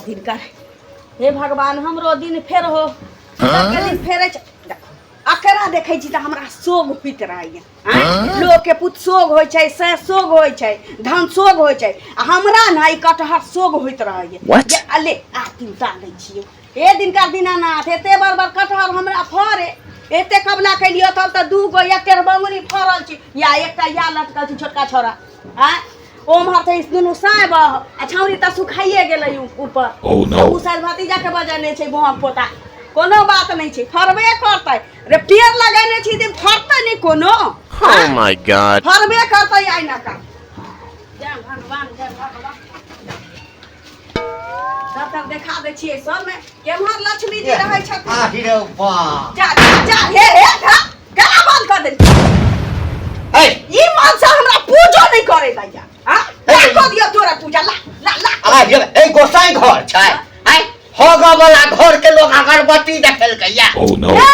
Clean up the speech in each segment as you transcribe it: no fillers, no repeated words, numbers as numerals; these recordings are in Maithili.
दिनकर हे भगवान हमरो दिन फेर हो सबके दिन फेरे छै देखो अकरा देखै छी तऽ हमरा सोग होइत रहैया आँय? लोकके पुत सोग होइ छै से सोग होइ छै धन सोग होइ छै आ हमरा ने ई कटहर सोग होइत रहैया What? जे अले आरती उतार दै छियै हे दिनकर दीनानाथ एते बड़ बड़ कटहर हमरा फड़े एते कबला केलियो तब तऽ दू गो या टेढ़बंगुरी फड़ल छै या एकटा या लटकल छै छोटका छौड़ा आँय ओम्हर तऽ ई दुनू साँय बह आ छौड़ी तऽ सुखाइए गेलै ऊपर Oh, no. ओ शायद भतीजा के बजेने छै बोहक पोता कोनो बात नहि छै फड़बे करतै रे पेड़ लगेने छी तऽ फड़तै नहि कोनो Oh my god. फड़बे करतै आइ ना का जय भगवान जय भगवान सब तब देखा दै छियै सबमे केम्हर लक्ष्मी जी रहै छथिन आहि रे बा जा जा जा हे हे जा गला बंद कर दे ए ई मनसा हमरा पूजो नहीं करे दैया हां ला कर दियो तोरा पूजा ला ला ला आहि रे ए गोसाई घर छै आय होगा वाला घर के लोग अगरबत्ती देखलकै या Oh no. ना,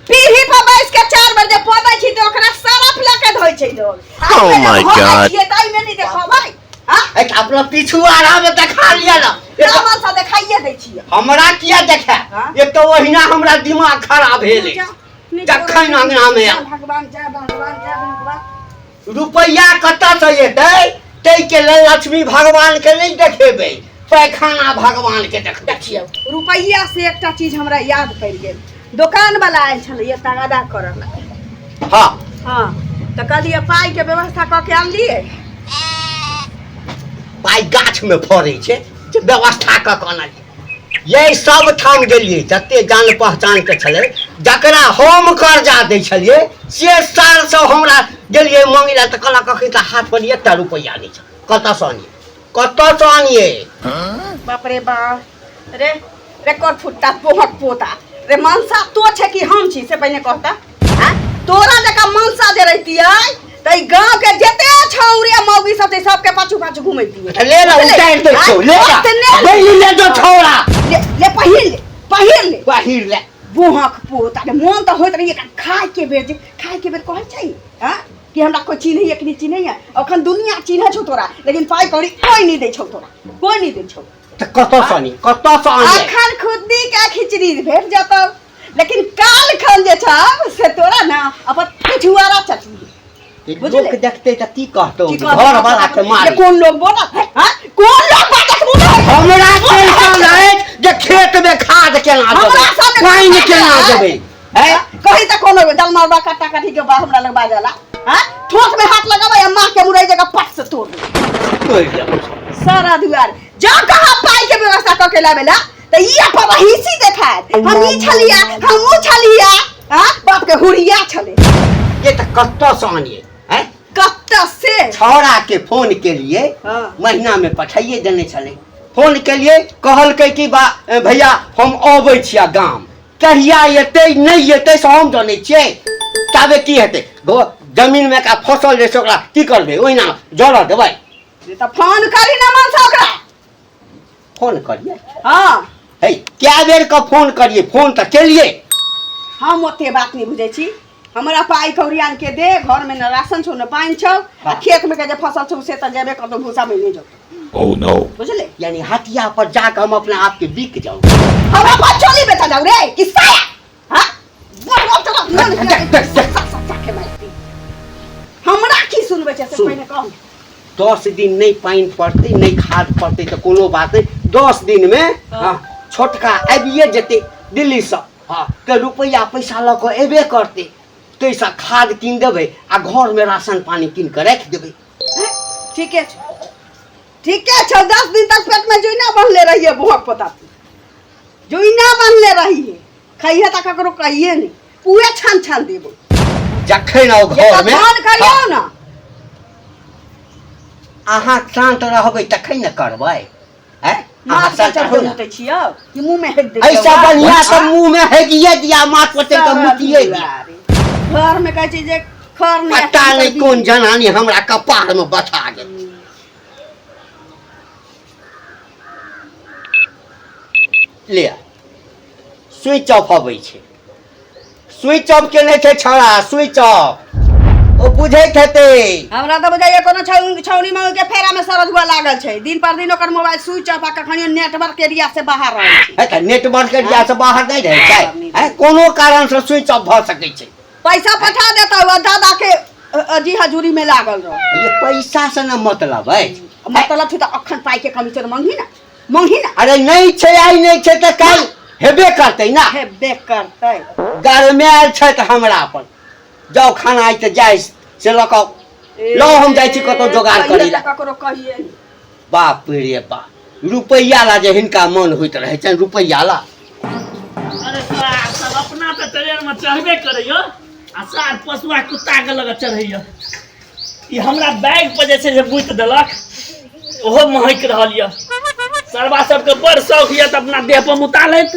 पीढ़ी पर बैस के चार बजे पबै छी तऽ ओकरा सरफ लऽ के धोइ छै लोग आ Oh एहिमे my जे धोबै God. छियै तऽ एहिमे नहि देखबै हां ए तऽ अपना पीछू आरा में देखा लिया ना एक ना मनसा देखाइए दै छियै हमरा किया देखे हाँ? एक तो ओहिना हमरा दिमाग खराब भेलै जा, नीक जखन अंगना में जय भगवान जय भगवान जय भगवान रुपैआ कतऽ से एतै ताहिके लेल लक्ष्मी भगवान के नहि देखेबै पैखाना भगवान के देखबै देखियौ रुपैआ से एकटा चीज हमरा याद पड़ि गेल दोकान वाला आयल छलैया तगादा करऽ लए हँ हँ तऽ कहलियै पाइके व्यवस्था कऽ के आनलियै पाइ गाछमे फड़ै छै जे व्यवस्था कऽ कऽ आनलियै यही सब ठाम गेलियै जते जान पहचान के छलै जकरा हम कर्जा दै छलियै से सालसँ हमरा गेलियै मङ्गै लए तऽ कहलक अखन तऽ हाथ पर एकटा रुपैआ नहि छै कतऽसँ आनियै कतऽसँ आनियै बाप रे बाप रे रे कर फुट्टा तोहर पोता रे मनसा तो छै कि हम छी से पहिने कहता आँय तोरा जकाँ मनसा जे रहितियै तऽ ई गाँव के जते छौरी आ मौगी सब छै सबके पाछू पाछू घुमैतियै तऽ ले ला उतारि दै छौ ले ला बैली ले जो छौड़ा ले ले पहिर ले पहिर ले पहिर ले बोहक पोता रे मोन तऽ होइत रहिए खाय के बेर जे खाय के बेर कहै छै आँय कि हमरा कोइ चिन्हैए कि नहि चिन्हैए अखन दुनिया चिन्है छौ तोरा लेकिन पाइ कौड़ी कोइ नहि दै छौ तोरा कोइ नहि दै छौ तऽ कतऽसँ आनी कतऽसँ आनी अखन खुद्दी के खिचड़ी भेट जतौ लेकिन काल खन जे छौ से तोरा ना अपन पिछुआरा चटनी बुझले? लोक देखतै तऽ की कहतौ की कहतौ? घर वाला के जे मारी कोन लोग बोलत है हाँ? कोन लोग बाजत मुँह में? हमरा टेंशन अछि जे खेत में खाद केना हमरा देबै सामने पानि केना खाद देबै हैं कही तऽ कोनो दलमरवा कट्टा कट्टी के बा हमरा लग बाजला हाँ ठोक में हाथ लगाबै आ माँ के मुरई जगह पट से तोड़ दे तोड़ि देबै सारा दुआर जो कहा पाई के व्यवस्था क के लाबेला त ई अपन रहीसी देखायत हम ई छलिया हम ऊ छलिया हाँ बाप के हुरिया छले ये तऽ कतऽसँ आनियै हैं कत्ता से छौड़ा के फोन केलिए हाँ। महीना में पठाइए देने छलै फोन केलिए कहलकै कि बा भैया हम अबै छियै गाम कहिया एतै नहि एतै से हम जनै छियै ताबे की हेतै जमीन मे का फसल जे छै ओकरा की करबै ओहिना जरऽ देबै तऽ फोन करी ना मनसा ओकरा फोन करियै हाँ हे कए बेर के फोन करियै फोन तऽ केलियै हम ओते बात नहि बुझै छी हमरा पाइ कौड़ी आन के दे घर में न राशन छौ न पानि छौ आ हाँ। खेत में के जे फसल छौ से तऽ जेबे करतौ भूसा में नहि जतौ Oh no. बुझले यानी हटिया पर जाके हम अपना आप के बिक जाऊं हम अपन चोली बेचा जाऊ रे कि साया हाँ बोल बोल चलो मन देख, देख, देख। सा सा सा के मारती हमरा की सुनबै छै से सुन। पहिने कहू 10 दिन नहीं पानि पड़तै नहीं खाद पड़तै तऽ कोनो बात नहीं 10 दिन में हाँ, छोटका आबिए जेतै दिल्लीसँ हाँ तऽ रुपैआ पैसा लऽ कऽ एबे करतै ताहिसँ खाद कीन देबै आ घरमे राशन पानी कीन कऽ राखि देबै ठीके छै ठीके छौ 10 दिन तक पेट में जुइना बन्हले रहिए बुहक पोता तू जुइना बन्हले रहिए खइहे तऽ ककरो कहिए नहि उहे छान छान देबो जखन आउ घरमे फोन करियौ ने अहाँ शान्त रहबै तखन ने करबै हैं अहाँ माथ पर शान्त चढ़ रहू के ने मुतै छियौ कि मुँह में हेक दै ऐसा बढ़िया से मुंह में हेगिए दिया माथ पर चढ़ के मुतिए दिया घर में कहै छै जे खर नहि पता नहीं कोन जनानी हमरा कपार में बसा गेल ले स्विच ऑफ अबै छै स्विच ऑफ केने छै छौड़ा स्विच ऑफ ओ बुझैत हेतै। हमरा तऽ बुझाइए कोनो छौनी मौगी के फेरा में सरद हुआ लागल छै। दिन पर दिन ओकर मोबाइल स्विच ऑफ आ कखनियो नेटवर्क एरिया से बाहर रहै छै। है तऽ नेटवर्क एरिया से बाहर नहि रहै छै है, कोनो कारण से स्विच ऑफ भऽ सकै छै। पैसा पठा देता हुआ दादा के जी हजूरी में लागल रह। ये पैसा से न मतलब अछि। मतलब छै तऽ अखन पाई के कमी छै तऽ मंगही ना, मंगही ना। अरे नहि छै, आइ नहि छै तऽ काल्हि हेबे करतै ना। हेबे करतै। गरमायल छै तऽ हमरा पर जाउ खाना आइ तऽ जाइ से लऽ कऽ लौ, हम जाइ छी कतौ जोगाड़ करै लए। ककरो कहिए। बाप रे बाप, रुपैआ ला जे हिनका मन होइत रहै छनि, रुपैआ ला। अरे सार सब अपना तऽ ट्रेन में चढ़बे करैया आ सार पशुआ कुत्ता के लग चढ़ैया। ई हमरा बैग पर जे छै से बुति देलक, ओहो महकि रहल यऽ। सरबा सबके बड़ शौक यऽ तऽ अपना देह पर मुता लैत।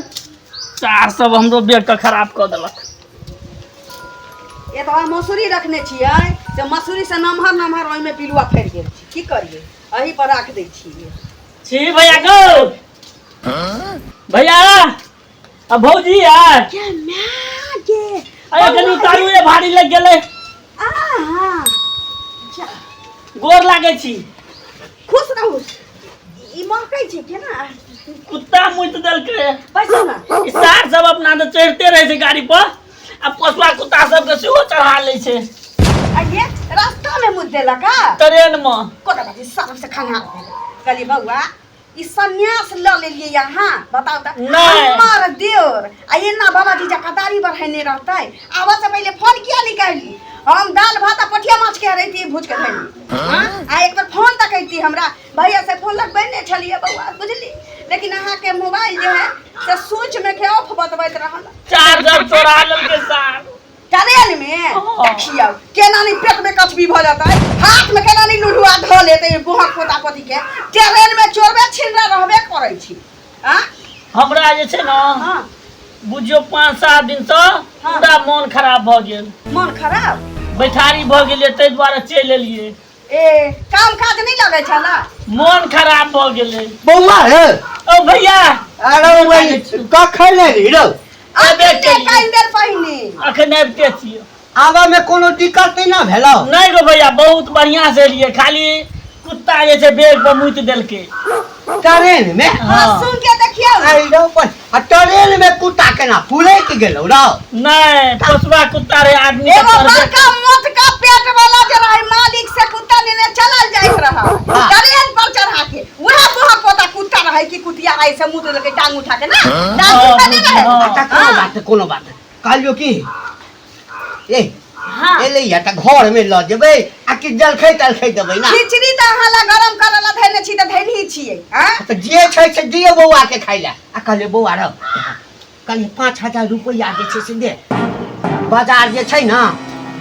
सार सब हमरो बैग के खराब कऽ देलक। एतबा मसूरी रखने छियै से मसूरी से नमहर नमहर ओहिमे पिलुआ फड़ि गेल छै, की करियै? एही पर राख दै छियै। छी भैया गो, भैया आ भौजी यार। के माय गे। अरे कनी उतारू ये, भारी लग गेलै। आहा, जा। गोर लागै छी। खुश रहू। ई महकै छै केना? कुत्ता मुति देलकै। पैसा ना। ई सार सब अपना तऽ चढ़िते रहै छै गाड़ी पर आ पोसुआ कुत्ता सबके सेहो चढ़ा लै छै। आइये रास्ता में मुति देलक आ? ट्रेन में। कोना बाजी सरम से खंगाल भेलै। कहलियै बौआ ई सन्यास लऽ लेलियै अहाँ, बताउ तऽ। नहि। हमर देवर आ एना बाबाजी जकाँ दाढ़ी बढ़ेने रहतै। आबऽ से पहिले फोन किया नहि कैली? हम दालि भात आ पोठिया माछ के रहिती भूज के धैली। हाँ? आ एक बेर फोन तऽ कैती हमरा। भैया से फोन लगबे नहि छलियै बौआ, बुझली? लेकिन अहाँके मोबाइल जे है से स्विच में के ऑफ बतबैत रहल। चार्जर चोरा लेलकै सार। ट्रेन में? हाँ। देखियौ केना नहीं पेट में कचबी भऽ जेतै, हाथ में केना नहीं लुढ़ुआ धऽ लेतै बोहक पोता पोती के। ट्रेन में चोरबे छिनरा रहबे करै छी। हाँ? हमरा जे छै ने, हाँ। बुझियौ 5-7 दिन से हाँ। पूरा मन खराब भऽ गेल। मन खराब? बैठारी भऽ गेलियै ताहि दुआरे चलि एलियै। ए काम काज नहीं लगै छला? मन खराब भऽ गेलै। बौआ हे। ओ भैया। अरे वही कखन एली रौ? अबे अखने केलियै। कनि देर पहिने। अखन आबिते छियै। आबऽ में कोनो दिक्कत नहीं ना भेलौ? नहीं गो भैया, बहुत बढ़िया से एलियै, खाली कुत्ता जे छै बेग पर मुति देलकै। ट्रेन में? हाँ, हाँ। सुन के देखियौ। आई रौ पर आ ट्रेन में कुत्ता केना फुलैक गेलौ रौ? नहीं, पोसुआ कुत्ता रहे आदमी के एगो तरबे। बड़का मोटका पेट वाला जे रहे मालिक से कुत्ता लेने चलल जाइत रहे। हाँ। ट्रेन पर चढ़ा के वएह बोहा पोता कुत्ता रहे कि कुतिया रहे से मुँह देलकै टांग उठा के ना। टांग हाँ, उठा ने रहे। हाँ। अच्छा कोनो बात नहीं, कोनो बात नहीं। कहलियौ की ए हाँ। एलै या तऽ घर में लऽ जेबै आ कि जलखै तलखै देबै ना? खिचड़ी तऽ अहाँ ला गरम करऽ ला धैने छी तऽ धैनही छियै। हाँ? तऽ जे छै से दियौ बौआ के खाइ लए। आ कहलियै बौआ रौ, कहलियै 5000 रुपैआ जे छै से दे। बाजार जे छै ने,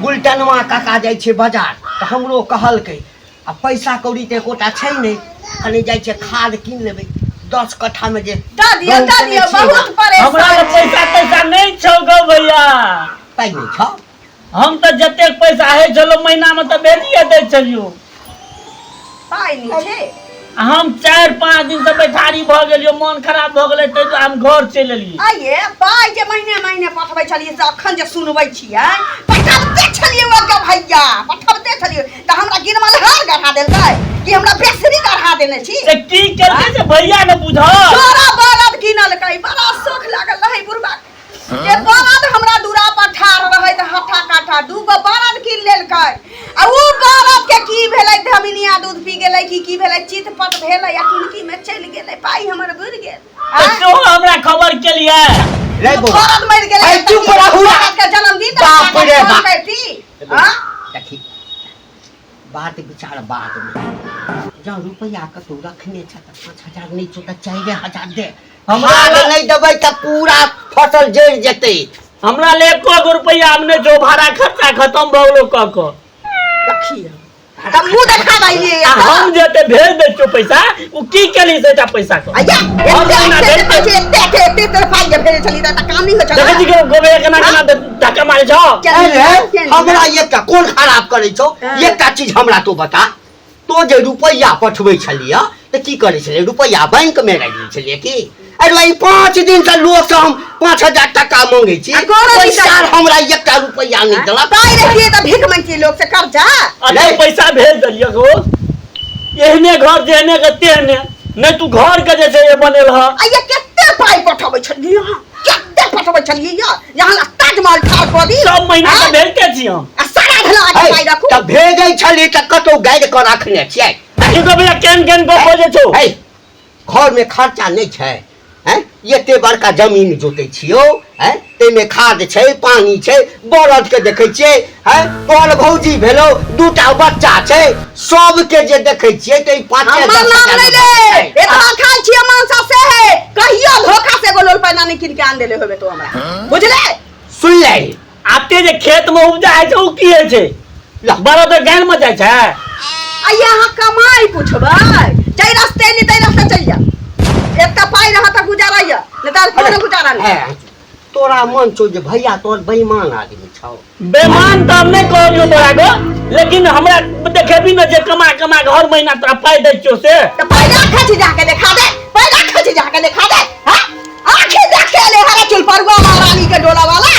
गुलटनवा काका जाइ छै बाजार तऽ हमरो कहलकै आ पैसा कौड़ी तऽ एकोटा छै नहि, कनि जाइ छियै खाद कीन लेबै 10 कट्ठा में जे दऽ दियौ, गहूम दऽ केने दियौ, छियै बहुत ने। परेशान हमरा लग छी। पैसा तैसा नहि छौ गौ भैया। पाइ नहि छौ? हम तऽ जतेक पैसा होइ छलौ महीना में तऽ भेजिए दै छलियौ। पाइ नहि छै? आ हम 4-5 दिन से बैठारी भऽ गेलियौ, मन खराब भऽ गेलै ताहि दुआरे हम घर चलि एलियै। आइये पाइ जे महीने महीने पठबै छलियै से अखन जे सुनबै छियै, पठबते छलियै ओकर भैया, पठबते छलियै तऽ हमरा गिरमलहार गढ़ा देलकै कि हमरा बेसरी गढ़ा देने छी। से की केलकै से भैया ने बुझल। तोरा बरद कीनलकै, बड़ा शौख लागल रहै बुढ़बा के। जे बरद हमरा दूरा पर ठाढ़ रहै तऽ हट्ठा काठा 2 गो बरद कीन लेलकै। आ उ बरद के की भेलै, धमिनिया दूध पी गेलै कि की भेलै, चितपट भेलै आ टुनकी में चलि गेलै, पाइ हमर बुड़ि गेल। तऽ सेहो हमरा खबर केलियै। रे बौआ। बरद मरि गेलै। ऐ चुप रहू ना। बरद के जन्मदिन तऽ बाप रे फोन बाप। करती। हाँ? देखी बात विचार बाद में, जँ रुपैआ कतौ रखने छ तऽ 5000 नहि छौ तऽ 4000 दे। हमरा हमरा नहि देबै तऽ पूरा फसल जरि जेतै। हमरा ले एको गो रुपैआ हम नहि छौ, भाड़ा खर्चा खतम भऽ गेलौ कऽ कऽ। देखियौ तऽ मुँह देखा दैलियै। आ हम जे एते भेज दै छियौ पैसा, ओ की केली से एकटा पैसा के? अय्या, हम एते महीना एते भेज एते एते एते एते पाइ जे भेजै छली तऽ काम नहि होइ छलै। देखै छी के गोबे केना केना धक्का मारै छौ। अरे हमरा एकटा कोन खराब करै छौ? हाँ। एकटा चीज हमरा तू बता, तो जे रुपैआ पठबै छलियै तऽ की करै छलियै? रुपैआ बैंक में राखि दै छलियै की? अरे ई 5 दिन से लोग से हम 5000 टका मांगे छी। आ गोरो ओहि जी साल हमरा एकटा रुपैआ नहि देलक। पाइ रहिए तऽ भीख मांगतियै लोक से कर्जा। अरे नहीं। पैसा भेज देलियै गो, एहने घर जेहने के तेहने नहि, तू घर के जे छै ये बनेल ह। आ ये कते पाइ पठबै छलियै अहाँ, कते पठबै छलियै यऽ यहाँ ताजमहल ठाढ़ कऽ दी। सब महीना के आँय? भेजते छी हम। आ सारा धन के पाइ रखू। तऽ भेजै छली तऽ कतौ गाड़ि कऽ रखने छियै। देखियौ तो भैया केहन केहन गप बजै छौ। है, घर में खर्चा नहीं छै हैं, एते बड़का जमीन जोतै छियौ हैं, ताहिमे खाद छै पानी छै, बरद के देखै छियै हैं, तोहर भौजी भेलौ दूटा बच्चा छै, सबके जे देखै छियै तऽ ई पाँचे हमर दस नाम हजार नहि ले, रुपैआ छै। एतना खाइ छियै मांसा से है, कहियो धोखा से एगो लोल पैना नहि कीन के आन देले होबे तो हमरा, बुझले? सुन ले, आते जे खेत में उपजा होइ छै ओ की होइ छै? ला। बरद गाय में जाइ छै। आ यहाँ कमाई पुछबै, जै रास्ते एली तै रास्ते चलि जा, एकटा पाइ रहत तऽ गुजारा यऽ, नहि तऽ कोनो गुजारा नहि। हैं, तोरा मन छौ जे भैया तोर बेईमान आदमी छौ। बेईमान तऽ हम नहि कहलियौ तोरा गो, लेकिन हमरा देखेबी ने जे कमा कमा के हर महीना तोरा पाइ दै छियौ से। तऽ पाइ राखै छी जाके देखा दे, पाइ राखै छी जाके देखा दे। हाँ, आँखि देखे ले हरे चुल परुआ महारानी के डोला वाला,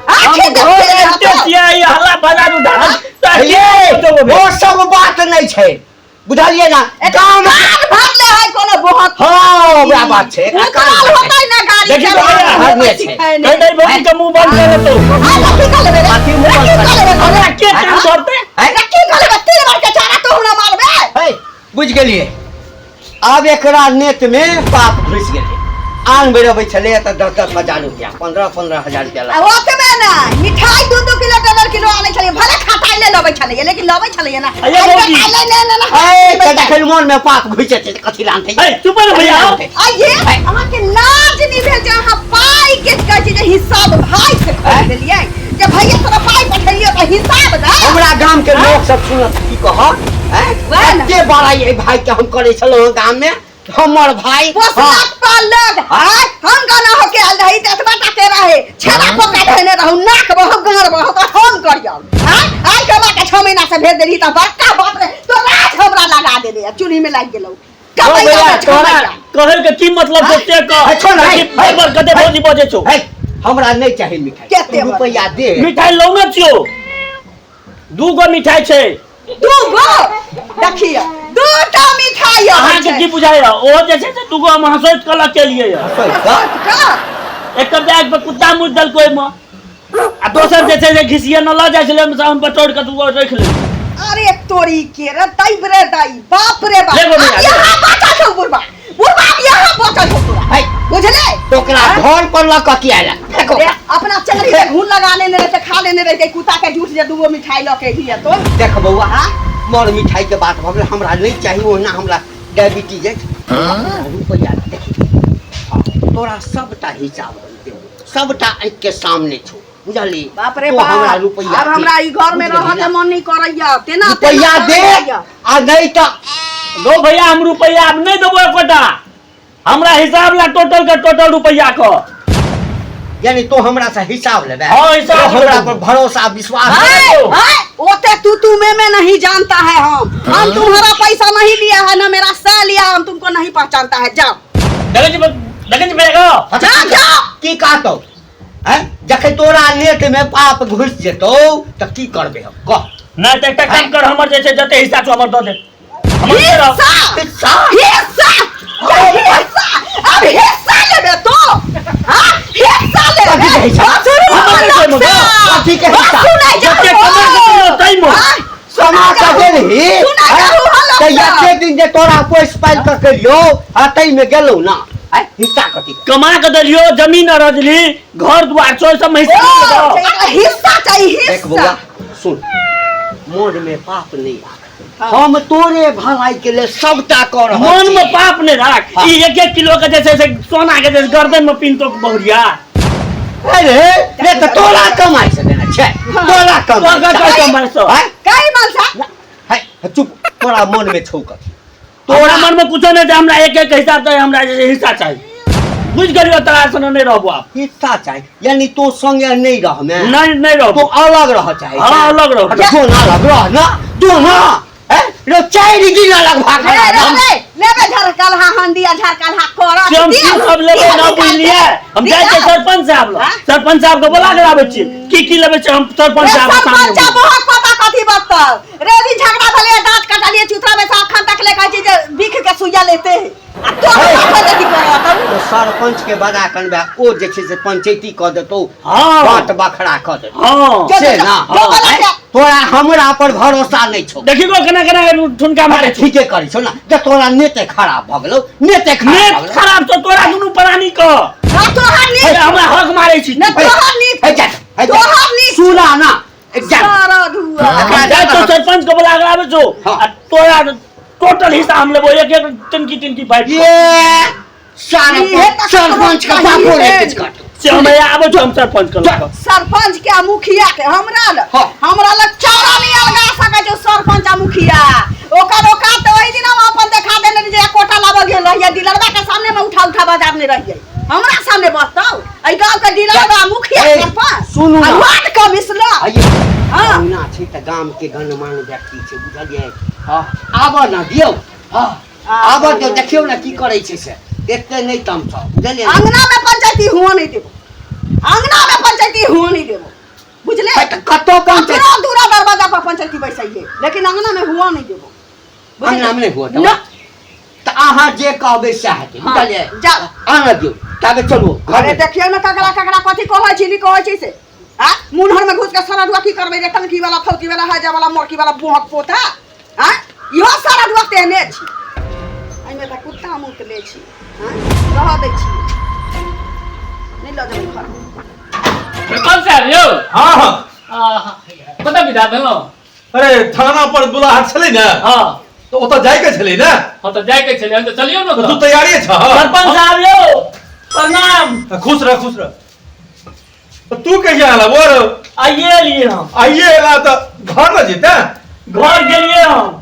हम आँखि घर देखे ले आबिते हतो। छियै ई हल्ला बजार उठा तऽ ये के ओ सब बात नहीं छै, बुझलियै ना? एकर गाम कान भरले है कोनो बहुत। हाँ, वएह बात छै, एकर कान उतरल भरले। होतै ना गाड़ी देखी चलाबै भैया, भरने छै। सिखाय कहि नहि। दै भौजी के मुंह बंद कर देतौ। आ, लड़की कऽ लेबै रे, अथी मुँह लड़की बंद कऽ लेबै। हमरा के काम करतै? हैं? लड़की कऽ लेबै, 3 बार के चारा तू हमरा मारबे। है, बुझि गेलियै, आब एकरा नेत में पाप घुसि गेलै। आन बेर अबै छलै तऽ 10-10 हजार रुपया, 15-15 हजार रुपया आ लगा। ओतबे नहि, मिठाई 2-2 किलो 1.5 किलो आनै छलियै, भले खटाइ ले लबै छलियै लेकिन लबै छलियै ना। अये भौजी। खटाइ ले ले ले। है, तऽ जखन मोन में पाप घुसि जेतै तऽ कथी लानतै? है, चुप रह भैया। आइये अहाँके लाज नहि भेल जे अहाँ पाइ के कहै छी जे हिसाब भाइ से खोलि देलियै, जे भैया तोरा पाइ पठेलियौ तऽ हिसाब दे। हमरा गाम के लोक सब सुनत की कहत? हैं? वएह ने। कते बड़ाई एहि भाई के हम करै छलहुँ हँ गाम में, हमर भाई। पोसलक पालक। हाँ। आय हम गाना होके आयल रही तऽ एतबा टा के रहे, छेना पोका धैने रहू, नाक बहक गाँड़ बहक तऽ हम करियौ। आय आय कमा के 6 महीना से भेज देली तऽ बड़का बाप रे तो राज हमरा लगा देले आ चूल्ही में लागि गेलौ। हौ कमैया भैया, में 6 तोरा महीना। कहै के की मतलब छौ से कह। है, छोड़ ना, है, देखी, बार बार कते भौजी बजै छौ। है, हमरा नहीं चाही मिठाई। कते तू रुपैआ दे। मिठाई लौने छियौ, 2 गो मिठाई छै। 2 गो देखियौ, 2टा मिठाई अबै अहाँके छै। की बुझाइया? ओ जे छै से 2 गो हम हँसैत कऽ लऽ के एलियै यऽ। हँसैत कऽ? एकटा बैग पर कुत्ता मुति देलकै ओहिमे, आ दोसर जे छै से घिसिये न लऽ जाइ छलै, ओहिमे से हम बटोरि कऽ 2 गो राखि लेलियै। अरे तोरी के रे दैब रे दाई, बाप रे बाप। ले गो भैया, अब ले। यहाँ बचल छौ बुढ़बा, बुढ़बा अब यहाँ बचल छौ तोरा, है। बुझले? तो ओकरा घर पर लऽ कऽ किया आयल? फेको। ले, अपना चंगरी के घून लगा लेने रहते, खा लेने रहते कुत्ता के झूठ जे 2 गो मिठाई लऽ के एलियै तो। देख बौआ, मर मिठाई के बात भऽ गेल, हमरा नहीं चाही, ओहिना हमरा डायबिटीज अछि। रुपैआ देखी, हाँ, तोरा सबटा हिसाब हम देबौ, सबटा आँखि के सामने छौ, बुझली? बाप रे तो बाप, हमरा रुपैआ आब दे। हमरा ई घर में बुझि रहऽ गेली के ना? मन नहीं करैया, तेना रुपैआ तेना दे करैया। आ नहीं तऽ गौ भैया, हम रुपैआ आब नहीं देबो एकोटा, हमरा हिसाब ला टोटल के टोटल रुपैआ कह। यानी तो हमरा से हिसाब लेबे? हाँ, हिसाब तो हमरा लेबै। पर भरोसा विश्वास हाय, लेबै। हाय, ओते तू तू मैं मैं नहीं जानता है, हम तुम्हारा पैसा नहीं लिया है ना मेरा सा लिया, हम तुमको नहीं पहचानता है, जाओ। देखै छी, देखै छी भैया गौ। अच्छा, जाओ, जाओ। की कहतौ? हैं? जखन तोरा नेट में पाप घुसि जेतौ तऽ की करबै हम कह? नहि तऽ एकटा काम कर, हमर जे छै जते हिस्सा छौ हमर दऽ दे। हमर दे रह। हिस्सा, हिस्सा? हिस्सा, हिस्सा, अब हिस्सा लेबे तो, हाँ, हिस्सा लेबे। कथी के हिस्सा? सुनू हमर हमर नहि लोक से। कथी के हिस्सा? सुनै जाउ। जते कमा के देलौ ताहिमे। हाँ, कमा कऽ देलही? सुनै जाउ हमर लोक तऽ से। एते दिन जे तोरा पोसि पालि कऽ केलियौ आ ताहिमे गेलौ ना, आँय, हिस्सा कथी के? कमा के देलियौ, जमीन अरजली, घर दुआर छौ, सब में हिस्सा ओ, नहि लेबौ। एकरा हिस्सा चाही, देख हिस्सा। बौआ सुन, मन में पाप नहीं राख, हम तोरे भलाई के लिए सबटा कर रहल मन में छी। पाप नहीं राख। हाँ। ई 1-1 किलो के जे छै से सोना के जे गर्दन में पिनतो बहुरिया। अरे रे तऽ तोरा कमाइ से देने छै, तोरा कमाइ तोरा से। कमाइ से। आँय? कई मनसा? है, चुप, तोरा मन में छौ कथी? तोरा मन में कुछो नहीं छै, हमरा 1-1 हिसाब चाही, हमरा जे हिस्सा चाही, बुझि गेलियौ? तोरा सन नहीं रहबो आब। हिस्सा चाही यानी तो संगे नहीं रहमे? नहीं, नहीं रहबो। तो अलग रह चाहे? हाँ, अलग रहबो। अच्छा, जो ना अलग रह ना, जो ना हैं? रो 4 दिन अलग भाग रे, रे, रे, लेबे झरकलहा हंदिया झरकलहा करत से हम की सब लेबै ना बुझलियै हम जाइ छियै सरपंच साहब लग हाँ? सरपंच साहब के बोला के लाबै छियै की की लेबै छै हम सरपंच साहब के सामने सरपंच बहुत पता कथी बतल रे भी झगड़ा भेलै दांत कटलिए चूतरा में से अखन तक ले कहै छै जे बिख के सुइया लेते है आ तो पंचायती करत ओ सरपंच के बजा कनबे ओ जे छै से पंचायती कऽ देतौ हँ। बात बखरा कऽ देतौ हँ से ना जो बोला आँय? के। तोरा हमरा पर भरोसा नहि छौ देखी गो केना केना ठुनका मारे छै ठीके करै छौ ना जे तोरा नेते खराब भऽ गेलौ नेते खराब भऽ नेत गेलौ खराब तो तोरा दुनू प्राणी क ना तोहर नीक हमरा हक मारे छी ना तोहर नीक हे जा, हे जा। तोहर नीक सुना ना एक जा। सारा धुआ एकरा जाइ छौ सरपंच के बोला के आबै छौ हँ। आ तोरा टोटल हिस्सा हम लेबो एक एक टंकी टंकी पाइप ये सारा इहे तऽ सरपंच के बापो नहि किछु करतौ से हम आबै छौ हम सरपंच के लऽ कऽ सरपंच के आ मुखिया के हमरा लग हाँ। हमरा लग चारा नहीं अलगा सकै छै सरपंच आ मुखिया ओकर औकात तऽ ओहि दिन हम अपन देखा देने रहियै जे कोटा लाबऽ गेल रहियै डीलरबा के सामने में उठा उठा बजाबने रहियै हमरा सामने बजतौ एहि गाँव के डीलरबा मुखिया ए, सरपंच सुनू ना। आ वार्ड कमिश्नर आइए हाँ। कहुना छै तऽ गामके गणमान्य व्यक्ति छै बुझलियै हँ आबऽ ने दियौ हँ आबऽ दियौ देखियौ ने की करै छै से एते नहि तमसाउ बुझलियै ने? अंगना में पंचायती हुआ नहीं देबो अंगना में पंचायती हुआ नहीं देबो बुझले है तऽ कतौ पंचायत ककरो दूरा दरवाजा पर पंचायती बैसाइए लेकिन अंगना में हुआ नहीं देबो बुझले? अंगना में नहीं हुआ देबो? ना तऽ अहाँ जे कहबै सएह हेतै हाँ, बुझलियै जाउ। आनऽ दियौ ताबे चलू अरे घरमे देखियौ ने ककरा ककरा कथी कहै छी नहि कहै छी से आ मुनहर में घुस के सरदुआ की करबै रे टंकी वाला फौकी वाला हाजा वाला मोरकी वाला बोहक पोता आ इहो सरदुआ तेहने छी एहिमे तऽ कुत्ता मुत ले छी आँय रहऽ दै छी नहि लऽ जेबै घर सरपंच साहब यौ हाँ हाँ आहा, कतऽ विदा भेलहुँ अरे थाना पर बुलाहट छलै ने हँ तऽ ओतऽ जाइके छलै ने हँ तऽ जाइके छलै हन तऽ चलियौ ने तऽ तू तऽ तैयारी छह सरपंच साहब यौ प्रणाम खुश रह खुश रह तऽ तू कहिया एला बोर आइए एलियै हम आइए एला तऽ घर न जेते घर गेलियै हम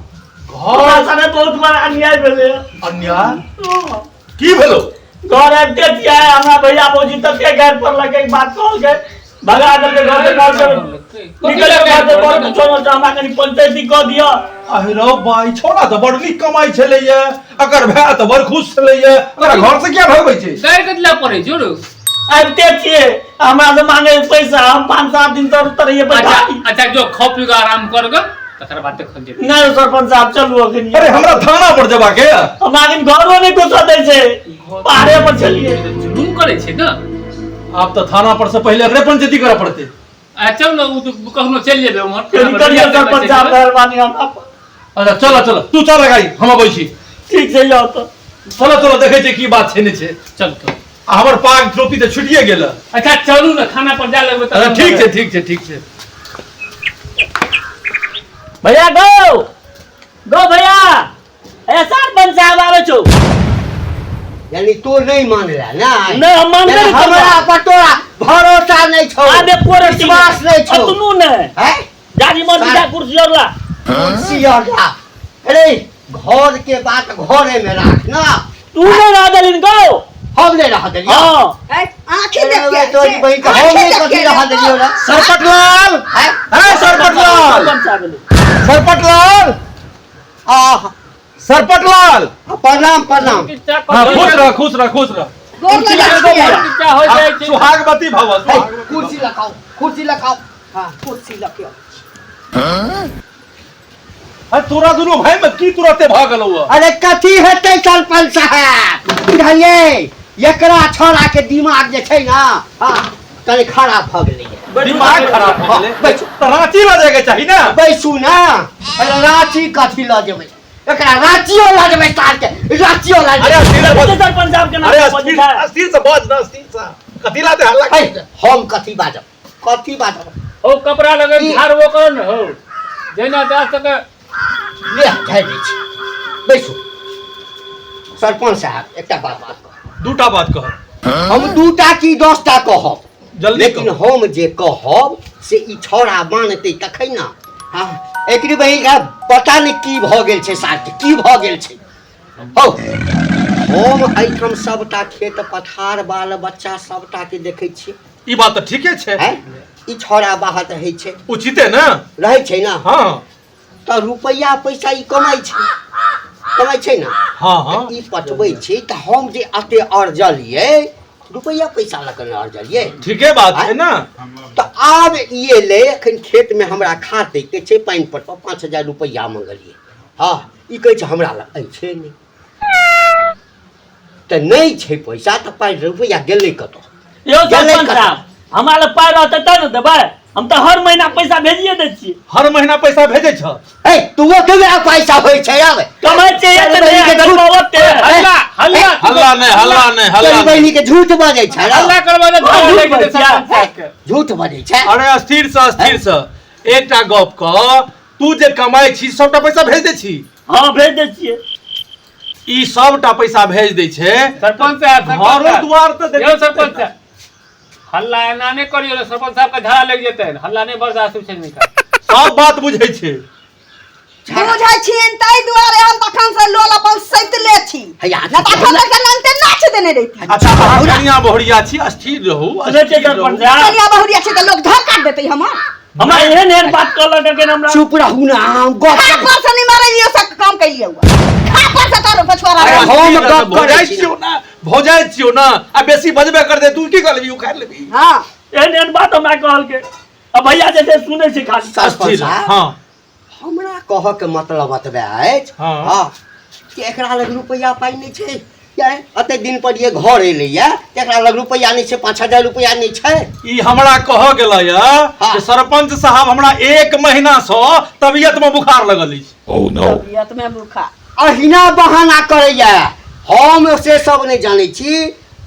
हमरा घर साथे बहुत बड़ा अन्याय भेलै अन्याय की भेलो घर आबिते छियै हमरा भैया भौजी तते गारि पड़लकै बात कहलकै भगा देलकै घर से घर से निकल घर से बड़ कुछो न छै, हमरा कनि पंचायती कऽ दिअ अरे रौ बाई छोड़ा तऽ बड़ नीक कमाइ छलैया अकर भाय तऽ बड़ खुश छलैया ओकरा घर से किया भगबै छै गारि कथी लए पड़ै छै रौ आबिते छियै हमरा से मांगे पैसा हम 5-7 दिन तर तरैये अच्छा पैसा अच्छा जो खा पी कऽ आराम कर गऽ तकर बाद देखल जेतै नहि सरपंच साहब चलू अखन अरे हमरा थाना पर जेबाके ये। हमरा अखन घरो नहि घुसऽ दै छै पहाड़े पर छलियै जुलुम करै छै ने आब तऽ थाना पर से पहिले एकरे पंचायती करऽ पड़तै आ चल ने ओ तऽ कखनो चलि जेबै उम्हर कनि करियौ सरपंच साहब मेहरबानी हमरा पर अच्छा चलो चलो तू चल गाड़ी हम अबै छी ठीक छै जाउ तऽ चलो चलो देखै छियै की बात छै नहि छै चल तो आ हमर पाग टोपी तऽ छुटिए गेल अच्छा चलू ने थाना पर जा लगबै अच्छा ठीक छै ठीक छै ठीक छै भैया गो गो भैया ए सरपंच साहब आबै छौ यानी तू नहीं मानला ना नहीं, हम मानबे यानी नहीं करबै। हमरा पर तोरा भरोसा नहीं छौ आबे कोरे विश्वास नहीं छौ दुनू ने हैं जानी मन सार- बिटा कुर्सी और ला कुर्सी और ला अरे घर के बात घरे में राख ना तू नहीं रह देलिन गो हम नहीं रह देलियौ हाँ ए, आँखि देख अरे के तोरी बहिन के हम नहीं कथी रह देलियौ ना सरपट लाल हैं अरे सरपट लाल सरपंच साहब एलै। सरपट लाल आह सरपट लाल प्रणाम प्रणाम हाँ खुश रह खुश रह खुश रह गोर लगै छियै। किच्चा हो जाइ छै सुहागवती भव हे, सुहागवती कुर्सी लगाओ कुर्सी लगाओ हाँ, कुर्सी लऽ के आउ। अरे तोरा दुनू भाई में की तुरते भऽ गेलौ हँ? अरे कथी हेतै सरपंच साहब बुझलियै एकरा छोड़ा के दिमाग जे छै ने हाँ कनि खराब भऽ गेलैए दिमाग खराब भऽ गेलै हाँ, बैठू। तऽ राँची लऽ जायके चाही ने बैसू ने अरे राँची कथी लऽ जेबै एकरा राँचियो लऽ जेबै सार के राँचियो लऽ अरे जेबै अस्थिर से बैठू बज सरपंच साहब के नाम अरे पर अस्थिर बजै छै। अस्थिर से बज ना अस्थिर से कथी लाते हल्ला है, करै छै? हम कथी बाजब कथी बाजब हो कपड़ा लगे झाड़बो करो ने हो जहिना जा सके ले झाड़ि दै छी बैसू सरपंच साहब एकटा बात बात कहब दूटा बात कह हम दूटा की 10टा कहब जल्दी लेकिन कहू। हम जे कहब से ई छौड़ा मानतै तखन ने हाँ एकरी बहिन का पता नहि की भऽ गेल छै सार की भऽ गेल छै हौ हम एहिठाम सबटा खेत पथार बाल बच्चा सबटा के देखै छियै ई बात तऽ ठीके छै हैं ई छौड़ा बाहर रहै छै उचिते ने रहै छै ने हाँ तऽ रुपैआ पैसा ई कमाइ छै कमाइ छै ने? हाँ हाँ। ई पटबै छी तऽ हम जे एते अरजलियै, रुपैआ पैसा लऽ कऽ ने अरजलियै। ठीके बात छै ने। तऽ आब ई एलै एखन खेतमे हमरा खाद दैके छै, पानि पटबऽ, 5000 रुपैआ मङ्गलियै। हँ, ई कहै छै हमरा लग अछि नहि, तऽ नहि छै पैसा, तऽ पाइ रुपैआ गेलै कतऽ? यौ गेलै सरपंच कतऽ? साहब, हमरा लग पाइ रहतै तब ने देबै। हम तऽ हर महीना पैसा भेजिए दै छियै। हर महीना पैसा भेजै छ? हे, तू ओतबे पैसा होइ छै आब? कमाइ छियै तऽ नहि, गरीब ओते। हल्ला हल्ला। हल्ला नहि, हल्ला नहि, हल्ला तोरी नहि। बहिनी के झूठ बजै छै। हल्ला करबै तऽ झूठ झगड़ा लागि बजै जेतै सरपंच साहब के। झूठ बजै छै। अरे अस्थिर से, अस्थिर से एकटा गप कह, तू जे कमाइ छी सबटा पैसा भेज दै छी? हँ, भेज दै छियै। ई सबटा पैसा भेज दै छै। सरपंच साहब, सरपंच घरो साहब। दुआर तऽ यौ देखै। सरपंच साहब, हल्ला एना नहि करियौ, सरपंच साहब के झगड़ा लागि जेतै। हल्ला नहि बर्दाश्त होइ छै हिनका। सब बात बुझै छै। बुझै छियनि, ताहि दुआरे हम तखन से लोल अपन सैतले छी। हैया, नहि तऽ अखन तक ननते नाच देने रहिती। अच्छा, अहाँ कनिया बहुरिया छी, अस्थिर रहू। सुनै छियै अस्थिर रहू। सरपंच साहब? कनिया बहुरिया छी तऽ लोक धर काट देतै हमर। हमरा एहन एहन बात कहलक अखन हमरा। चुप रहू ने, हम गप खा पर से नहि मारलियो से काम कैलियो, खा पर से तोर पछुआरा। अरे रहल। हम गप भऽ करै जाइ छी। छियौ ने, भऽ जाइ छियौ ने, आ बेसी बजबे कर दे, तू की कर लेबी? उखाड़ि लेबी? हँ। एहन एहन बात हमरा कहलकै आ भैया जे छै सुनै छै खाली। सरपंच अस्थिर साहब, हँ। हमरा कहऽके मतलब एतबे अछि। हाँ। कि एकरा लग रुपैआ पाइ नहि छै या एते दिन पर ये घर एलैया, एकरा लग रुपैआ नहि छै? 5000 रुपैआ नहि छै? ई हमरा कह गेलै जे सरपंच साहब, हमरा एक महीना से तबियत में बुखार लगल अछि। Oh no. तबियत में बुखार। अहिना बहाना करैया। हम से सब नहि जानै छी।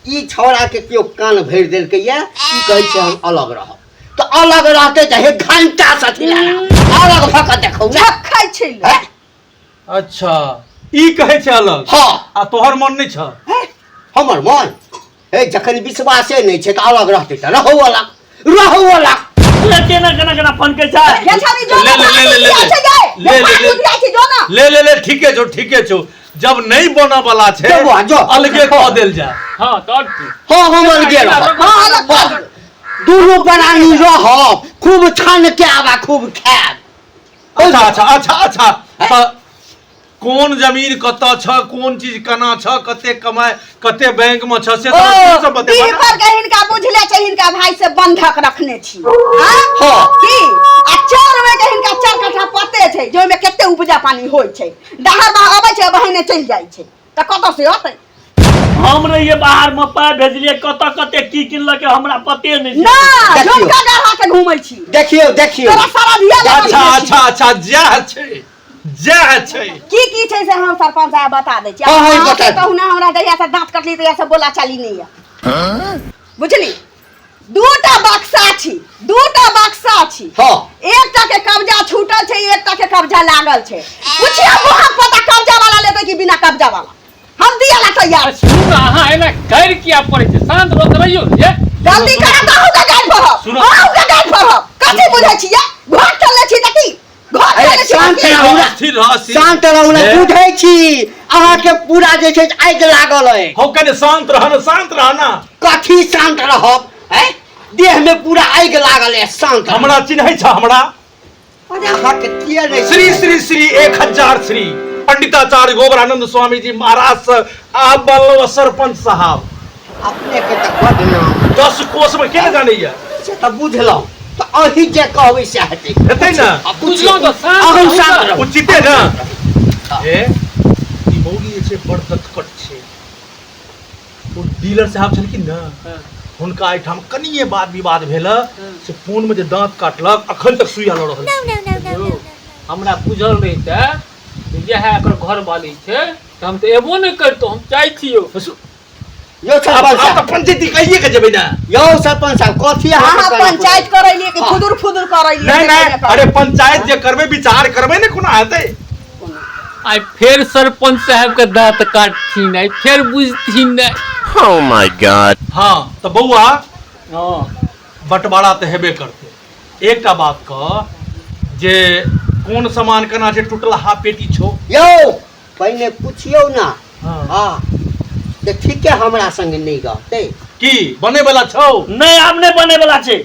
ई छौड़ाके केओ कान भरि देलकैया। ई कहै छै हम अलग रहब, तऽ अलग रहतै तऽ हे घंटा से अलग भऽ कऽ देखौ ने। झखै छै लोक। हैं? अच्छा, ई कहै छै अलग? हँ। आ तोहर मन नहि छ? हैं? हमर मन हे, जखन विश्वासे नहि छै तऽ अलग रहतै तऽ रहू अलग, रहू अलग। सुनै छियै ने केना केना फनकै छै? हे छौरी, जो ले, ना। ले, ले, ले, ले, भात छै गे। ले, ले, भात ले। उधिया छै, जो ना। ले ले ले, ठीके छौ, ठीके छौ। जब नहीं बनऽ वाला छै, जो बौआ, जो। अलगे कऽ देल जाय। हँ, तऽ आओर की? हँ, हम अलगे रहब। हँ, अलग कऽ दे। दुनू प्राणी रहब, खूब छान के आबा, खूब खायब। अच्छा अच्छा अच्छा अच्छा, तऽ कोन जमीन कतऽ छ, कोन चीज केना छ, कते कमाइ, कते बैंक में छ, से ओ तऽ सब बतेबा डीह ने। पर के हिनका बुझले छै, हिनका भाई से बंधक रखने छी। हाँ? हाँ। की आ चौर में के हिनका 4 कट्ठा पते छै, जाहिमे कते उपजा पानी होइ छै। दहार बहा अबै छै, बहिने चलि जाइ छै, तऽ कतऽ से अतै? हम रहियै बाहर मे, पाइ भेजलियै, कतऽ कते की किनलकै हमरा पते नहि छै। ना। देखियौ। झुमका गढ़ा के घूमै छी। देखियौ, देखियौ। तोरा सारा धिया लगा। अच्छा अच्छा अच्छा, जएह छै, जएह छै। की की छै से हम सरपंच साहब बता दै छी। हाँ, हाँ, अहाँके बता दियौ। कहू ना, हमरा जहिया से दाँत कटली तहिया से बोला चाली नहि यऽ, बुझली? दूटा बक्सा छी, दूटा बक्सा छी। हाँ। एकटा के कब्जा छूटल छै, एकटा के कब्जा लागल छै। पुछियौ मुँहक पता, कब्जा वाला लेतै कि बिना कब्जा वाला? हम दिया ला तैयार छी। सुनू ने, अहाँ एना गारि किया पड़ै छै? शान्त भऽ कऽ रहियौ ने ये। गलती करब तऽ अहूँके गारि पढ़ब। सुनू। अहूँके गारि पढ़ब। कथी बुझै छियै? घर चलै छी तऽ की घर अरे चलै छी तऽ शान्त की? रहू ने। स्थिर रह, स्थिर। शान्त रहू ने। हे। बुझै छी अहाँके पूरा जे छै आगि लागल अइ। हौ, कने शान्त रह ने, शान्त रह ना। कथी शान्त रहब? हैं, देह में पूरा आगि लागल अइ, शान्त रहू। हमरा चिन्है छ हमरा? अरे अहाँके किया नहि? श्री श्री श्री 1000 श्री पंडिताचार्य गोबरानंद स्वामी जी महाराज से आब बनलो सरपंच साहब। अपने के तऽ बड नाम। 10 कोस में के ने जानैया। से तऽ बुझलहुँ, तऽ अहीं जे कहबै सएह हेतै। हेतै ने? आ बुझलहुँ तऽ शान्त अहूँ रहू शान्त ने। रहू। उचिते ने। हे, ई मौगी जे छै बड़ दतकट छै। ओ डीलर साहब छलखिन ने, हुनका एहिठाम कनिये बात विवाद भेल, से फोन में जे दांत काटलक, अखन तक सुइया लऽ रहल छै। यौ, हमरा बुझल रहितै जे इएह एकर घर वाली छै तऽ हम तऽ एबो नहि करितहुँ। हम जाइ छी यौ। यौ आब सरपंच आब तऽ साहब, पंचायती कहिए के जेबै ने। यौ सरपंच साहब, कथी अहाँ अहाँके करऽ पंचायत करैलियै कि फुदुर फुदुर करैलियै? नहीं नहीं, अरे पंचायत जे करबै, विचार करबै ने, कोना हेतै? आइ फेर सरपंच साहब के दांत काटथिन, आइ फेर बुझथिन नहि। Oh my god. हाँ, तऽ बौआ, हँ। बंटवारा तऽ हेबे करतै। एकटा बात कह जे कोन सामान केना छै, टूटलहा पेटी छौ। यौ, पहिने पुछियौ ने। हाँ। हँ, तऽ ठीके हमरा संगे नहि रहतै? की बने वाला छौ? नहि, आब नहि बने वाला छै।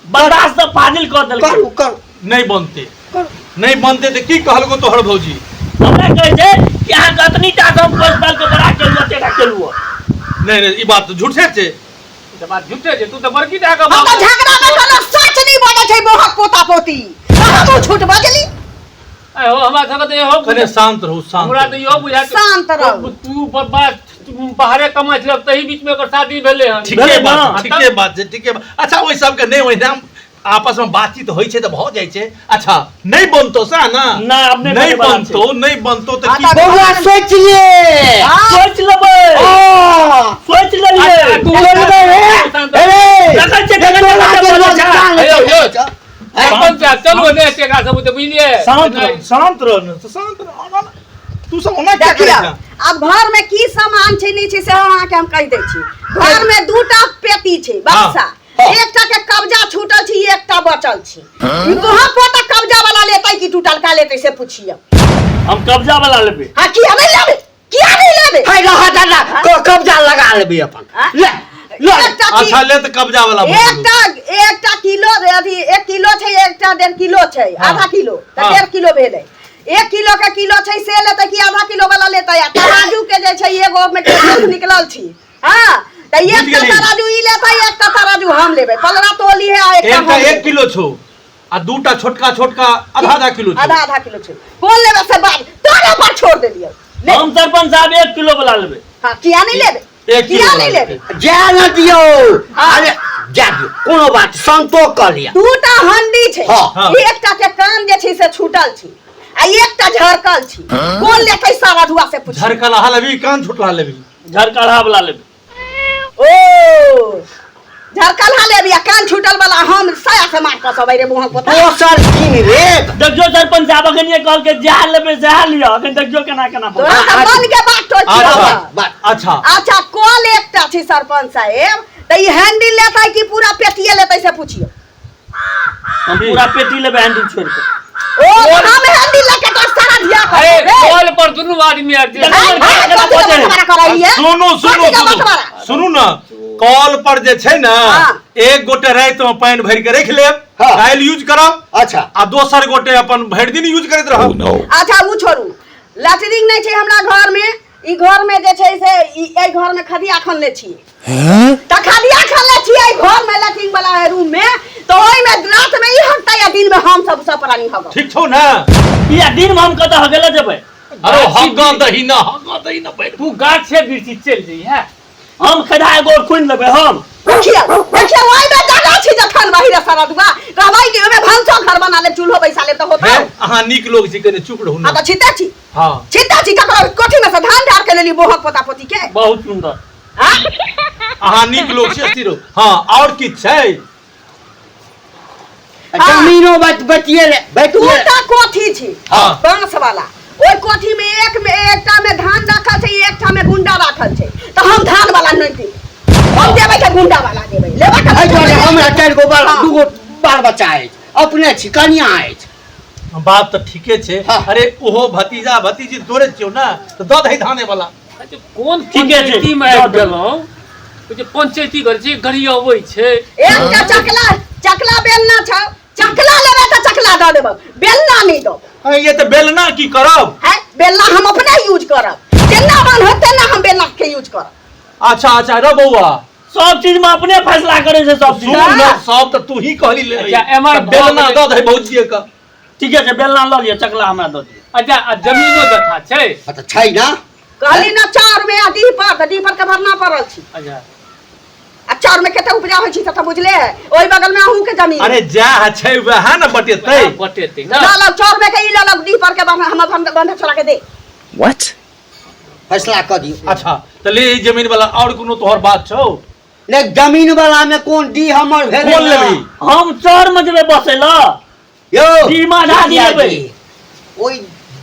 बर्दाश्त तऽ फाजिल कऽ देलकै। करू, करू। नहि बनतै? करू। नहि बनतै तऽ की कहलको तोहर भौजी? हमरा कहै छै कि अहाँके अतनी टा हम पोसि पालि के बड़ा केलहुँ एते टा केलहुँ। नहि नहि, ई बात तऽ झूठे छै। ई तऽ बात झूठे छै, तू तऽ बड़की टा के हम तऽ झगड़ा में कोनो सच नहीं बजै छै मोहक पोता पोती, तऽ हमहूँ झूठ बजली। आइ हो, हमरा सबके तऽ इहो कने शांत रहू, शांत हमरा रहू। तऽ इहो बुझाइत शांत रहू। तू बर्बाद बाहरे कमाइ छलह, तही बीच में एकर शादी भेलै हन। ठीके भेलै बात ना? छै, ठीके बात छै, ठीके बात। अच्छा, ओहि सबके नहि, ओहिना आपस में बातचीत होइ छै तऽ भऽ जाइ छै। अच्छा, नहि बनतो सएह ने? ना, आब नहि नहि बनै वाला छै। बनतो, नहि बनतो तऽ हाँ, की? तऽ बौआ सोचि ले। हाँ, सोचि लेबै। हाँ। सोचि लेलियै। अच्छा, तू बोलबै रे, रे। देखै छियै केना टोला केना के बोलै लोग छै। जान हेयौ, लेतै। यौ। सरपंच साहब, चलू ने एकरा सब बुते, बुझलियै? शांत नहि। रह, शांत रह ने, शांत रह। ओना तू सब ओना किया करै देखियौ छें? आब घर में की सामान छै नहि छै से अहाँके हम कहि दै छी। घर में दूटा पेटी छै, बक्सा। हाँ। एकटा के कब्जा छूटल छै, एकटा बचल छै। ई कहाँ पोता कब्जा वाला लेतै कि टूटलका लेतै से पुछियौ। हम कब्जा वाला लेबै। हाँ, किया नहीं लेबै? किया नहीं लेबै? है रह दादा, कब्जा लगा लेबै अपन। हाँ? ले ले। एकटा की- अच्छा, ले तऽ कब्जा वाला भऽ गेलौ। एकटा एकटा किलो अथी 1 किलो छै, एकटा 1.5 किलो छै। हाँ। आधा किलो तऽ हाँ। 1.5 किलो भेलै। 1 किलो के किलो छै से लेतै कि आधा किलो वाला लेतै? आ तराजू के जे छै एगो मे के दोस्त निकलल छी। हाँ, तऽ बुझि एकटा गेली। तराजू ई लेतै, एकटा तराजू हम लेबै। पलरा तोली है आ एकटा एकटा हम लेबै। 1 किलो छौ आ दूटा छोटका छोटका आधा आधा किलो छौ। आधा आधा किलो छै। कोन लेबै से बात तोरे पर छोड़ देलियौ। ले। हम सरपंच साहब 1 किलो वाला लेबै। हाँ, किया नहीं लेबै? 1 किलो किया वाला नहीं लेबै। लेबै? जा न दियौ। हाँ। अरे जा दियौ, कोनो बात संतोष कऽ लिअ। दूटा हंडी छै। हाँ। हाँ। एकटा के कान जे छै से छूटल छै आ एकटा झरकल छै। कोन लेतै सारा धुआ से पूछ। झरकल अहाँ लेबही, कान छुटला लेबही? झरकलहा वाला लेबै। ओ झरकल हा लेबी आ कान छूटल वाला हम साया से मार कसबै रे मुँह पोता। दोसर कीन लेब। देखियौ सरपंच साहब, अखन ये कहलकै जएह लेबै सएह लिअ, अखन देखियौ केना केना तोरा बोलत। तऽ मन के बात तो अच्छा। छियौ। बात। अच्छा। अच्छा, कल एकटा छै सरपंच साहेब, तऽ ई हैंडल लेतै कि पूरा पेटिए लेतै से पुछियौ। हम पूरा पेटी लेबै हैंडल छोड़ि कऽ। ओ हम हैंडल लके तो सारा धिया अरे कर रे। कॉल पर दुनू आदमी आबि जेतै। देखो, हाय, केना कथी के बजै है। बटवारा करैये? सुनू सुनू कथी के सुनू बटवारा? सुनू ने, कॉल पर जे छै ने हाँ। एक गोटे राति में पानि भरि के राखि लेब, हाँ। काल्हि यूज करब। अच्छा। आ दोसर गोटे अपन भरि दिन यूज करैत Oh रहब। no. अच्छा, उ छोड़ू, लैटरिन नहि छै हमरा घर में। ई घर में जे छै से ई एहि घर में खदिया खनले छियै, तऽ खदिया खनले छियै एहि घर में लैटरिन वाला रूम में, तऽ ओहि में रात में ई हगतै आ दिन में हम सब सब प्राणी हगब। ठीक छौ ने? किया दिन में हम कतऽ हगेले जेबै? अरे हग दही ना, हग दही ना बैठ। तू गाछे वृक्षी चलि जइहे। हम खदा एगो और खुनि लेबै हम। देखियौ देखियौ, ओहि में जगह छै जखन बहिरे सरदुआ कहबै कि ओहिमे भनसो घर बना लेब, चूल्हो बैसा लेब तऽ होतौ। हे, अहाँ नीक लोग छी, कने चुप रहू हाँ ने। तऽ छिते छी। हाँ। छिते छी, ककरो कोठी में से धान ढार के लेली बोहक पोता पोती के। बहुत सुंदर। हाँ? अहाँ नीक लोग छी, स्थिर रहू। हाँ, और किछु छै? जमीनो बच बचिए ले बचिए। दूटा कोठी छै। हाँ। बांस वाला, ओहि कोठी में एक में एकटा में धान राखल छै, एकटा में गुंडा राखल छै। तऽ हम धान वाला नहि देबै, हम देबै तऽ गुंडा वाला देबै। लेबै तऽ एहि दुआरे हमरा 4 गो बाल हाँ। 2 गो बाल बच्चा अछि, अपने छी, कनिया अछि। बात तऽ ठीके छै। हाँ। अरे ओहो भतीजा भतीजी तोरे छियौ ने, तऽ दऽ दही धाने वाला। अच्छा, कोन ठीके छै, पंचायती में आबि दऽ दे। गेलहुँ? ओ जे पंचायती करै छै, गड़ी अबै छै। एकटा चकला चकला बेलना छौ, चकला लेबै तऽ चकला दऽ देबौ, बेलना नहि देबौ। हाँ, ये तऽ बेलना की करब? है, बेलना हम अपने यूज करब, जेना मन होत तेना हम बेलना के यूज करब। अच्छा अच्छा रे बौआ, सब चीज में अपने फैसला करै छै सब चीज। सुन ने, सब तऽ तू ही कहली ले। अच्छा, एम्हर तऽ बेलना भऽ दऽ दही भौजिये के। ठीके छै, बेलना लऽ लिअ, चकला हमरा दऽ दिअ। अच्छा, आ जमीनो जथा छै? हाँ, तऽ छै ने। कहली ना चाउर में आ डीह पर, तऽ डीह पर के भरना पड़ल छी। अच्छा। आ चाउर में कते उपजा होइ छै से तऽ बुझले है। ओहि बगल में अहूँ के जमीन। अरे जएह छै वएह ने बटेतै। वएह बटेतै ने। लऽ लौ चाउर में के, ई लऽ लौ डीह पर के बन्धा, हमर बन्धा छोड़ा के दे। What? फैसला कऽ दियौ। अच्छा, तऽ ले ई जमीन वाला, और कोनो तोहर बात छौ? नहि, जमीन वाला में कोन डी हमर भेलै कोन ने? लेबही? हम चौर में जेबै बसै लए। यौ, डी में आधा डी लेबै। ओहि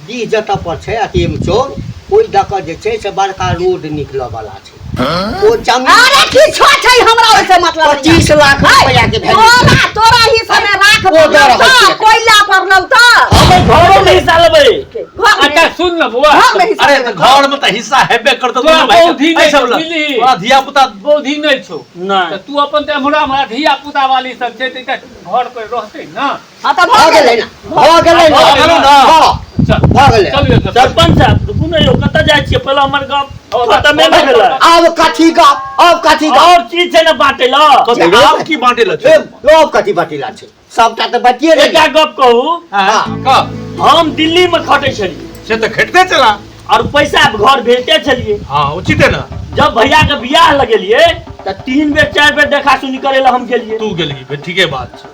डी जतऽ पर छै अथी में चौर, ओहि दऽ कऽ जे छै से बड़का रोड निकलऽ वाला छै। ओ जमीन अरे किछो छै, हमरा ओहिसे मतलब नहीं। 25 लाख रुपया के वैल्यू। तोरा तोरा ही समय राख ओ पड़लौ दऽ रहल तऽ, छियै। कोयला पड़लौ तऽ। हम एहि घरो में हिस्सा लेबै। घर में अच्छा सुन ने बौआ, घर में हिस्सा अरे लेबै। तऽ घर में तऽ हिस्सा हेबे करतौ। तोरा दुनू भाई के। बौद्धि नहि एहि सब छौ, लग। बुझलिही? तोरा धिया पुता बौद्धि नहि छौ। नहि। तऽ तू अपन तऽ एम्हरा एम्हरा धिया पुता वाली सब छै, तऽ एकटा घर पर रहतै ने। हाँ तऽ भऽ गेलै ने, भऽ गेलै ने। भऽ गेलौ ने? हाँ। चल भऽ गेलै चल यौ, चल। सरपंच साहब रुकू ने यौ, कतऽ जाइ छियै? पहिले हमर गप खतमे नहि भेलै। आब कथी गप, आब कथी गप? और चीज छै ने बाँटै लए। कथी आब की बाँटे लए ए, छै? आब कथी बटेला छै? सबटा तऽ बटिए एकटा गेलै। गप कहू। हाँ, कह। हम दिल्ली में खटै छलियै। से तऽ खटिते चला। और पैसा घर भेजते छलियै। हाँ, उचिते ने। जब भैया के बियाह लगेलियै तऽ 3 बेर 4 बेर देखा सुनी करे ला हम गेलियै। तू गेलही, फेर ठीके बात छै।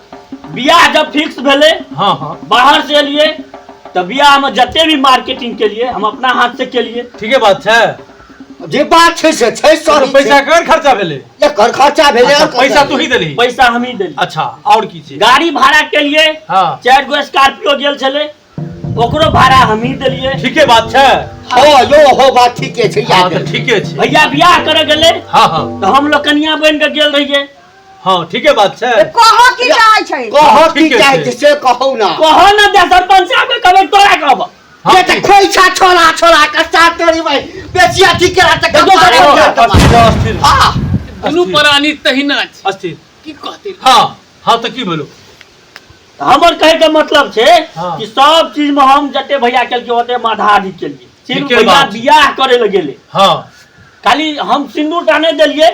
बियाह जब फिक्स भेलै, हाँ हाँ, बाहर से एलियै तऽ बियाह में जते भी मार्केटिंग केलियै हम अपना हाथ से केलियै। ठीके बात छै। जे बात छै से छै, सही। पैसा केकर खर्चा भेलै? एकर खर्चा भेलै। अच्छा, पैसा तू ही देलही? पैसा हम ही देलियै। अच्छा, और की छै? गाड़ी भाड़ा केलियै। हाँ। 4 गो स्कॉर्पियो गेल छलै, ओकरो भाड़ा हम ही देलियै। ठीके बात छै। हाँ यो हो, बात ठीके छै। हाँ तऽ ठीके छै। भैया बियाह करे गेलै। हाँ हाँ। तऽ हम लोग कनिया बनि के गेल रहियै। हाँ, ठीके बात छै। कहो की चाहै छै? कहऽ की ठीके चाहै छै। छै से कहू ना। कहो ने दे सरपंच साहब के कहबै, तोरा कहब। हाँ, जे तऽ ठीक। खोइछा छोड़ा छोड़ा के साथ तोरी भाई बेसी अथी केला तऽ देखो, कपारे देखो, उठा देबा। अस्थिर, अस्थिर। हाँ। दुनू प्राणी तहिना छै। अस्थिर। की कहतै? हाँ हाँ, तऽ की भेलो? हमर कहे के मतलब छै हाँ। कि सब चीज में हम जते भैया केलकै ओते हम आधा आधी केलियै। सिर्फ ठीके भैया बात छै। बियाह करे लए गेलै। हाँ। खाली हम सिन्दूर टा नहि देलियै,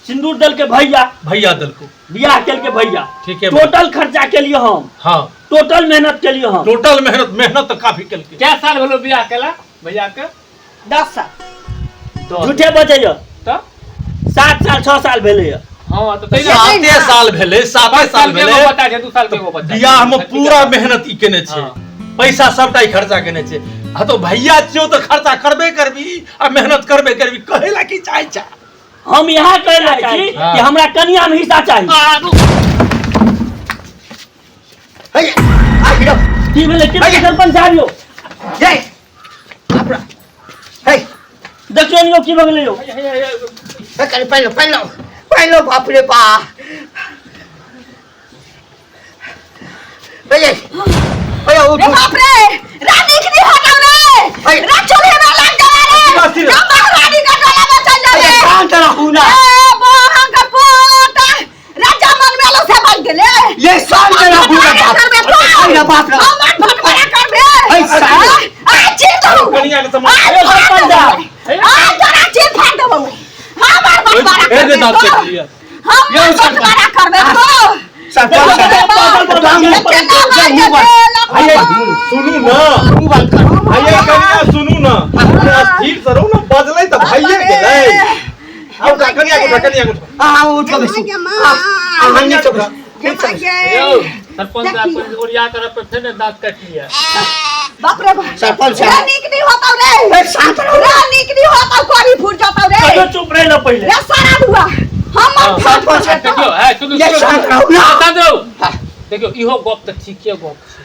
सिन्दूर देलकै भैया। भैया देलको। बियाह केलकै भैया। ठीके बात। टोटल खर्चा केलियै हम। हाँ। टोटल मेहनत केलियै हम। टोटल मेहनत, मेहनत तऽ काफी केलकै। कै साल भेलो बियाह केला भैया के? 10 साल। झूठे बजैया। तऽ 7 साल 6 साल भेलैया। हाँ, तऽ तहिना 7 साल भेलै, 7 पाँच साल साल के भेलै। एगो बच्चा छै, 2 साल के एगो बच्चा छै। बियाह में पूरा मेहनत ई केने छै। हाँ। पैसा सबटा ई खर्चा केने छै। हाँ तो भैया छियौ तऽ खर्चा करबे करबी आ मेहनत करबे करबी, कहै ला की चाहै छै? हम यहाँ कहै ला छी हाँ। कि हमरा कनिया में हिस्सा चाही। हे, आ गिरो। की भेलै? की भेलै सरपंच साहब यौ? हे, बाप रे। हे। देखियौ ने यौ, की भऽ गेलै यौ? हे, कनि पानि लो, पानि लो, पानि लो, बाप रे बा। हे, हे, हे, उठ, रे उठ। बाप रे, रानी के नहीं हटाओ रे। हे। रा चूल्हे में लग जा रे। अस्थिर। हम महारानी का डोला में चल जा हे, रे। शांत रहू ना। ए बहन का पोता राजा मन में लो से बन गेले। ये शांत रहू ना, बाप। करबे हे ना, बाप रे। हम फटफड़ा करबे। हे, शांत। आ चीर दू। कनिया के सामान। आ सरपंच साहब। आ तोरा चीर फाड़ देबौ। हमर बंटवारा ए जे करबे दाँत तो। काटि लिअ। हमर बंटवारा करबे तो। सरपंच साहब, भैया सुनू ना, मुँह बंद कर। भैया कनिया सुनू ना, अस्थिर से रहू ना, बजलै तऽ भइए गेलै। आउ का कनिया के उठा, कनिया के उठा। हाँ, उठ के बैसू। हाँ, हाँ, नीचे बैसू। नीचे बैसू। यौ सरपंच साहब, पर ओरिया करब पर फेर ने दाँत काटि लिअ। बाप रे बाप। सरपंच रे साहब। नीक नहीं होता रे। हे, शांत रहू। रे नीक नहीं होता, कोरी फूट जाता रे। कहियो चुप रहे ना पहिले। रे सारा दुआ हमर सरपंच साहब, देखियौ, हे, सुनू, ये सुनू, शांत सुनू। रहू ना। हाँ, शांत रहू। देखियौ, इहो गप तऽ ठीके गप छै।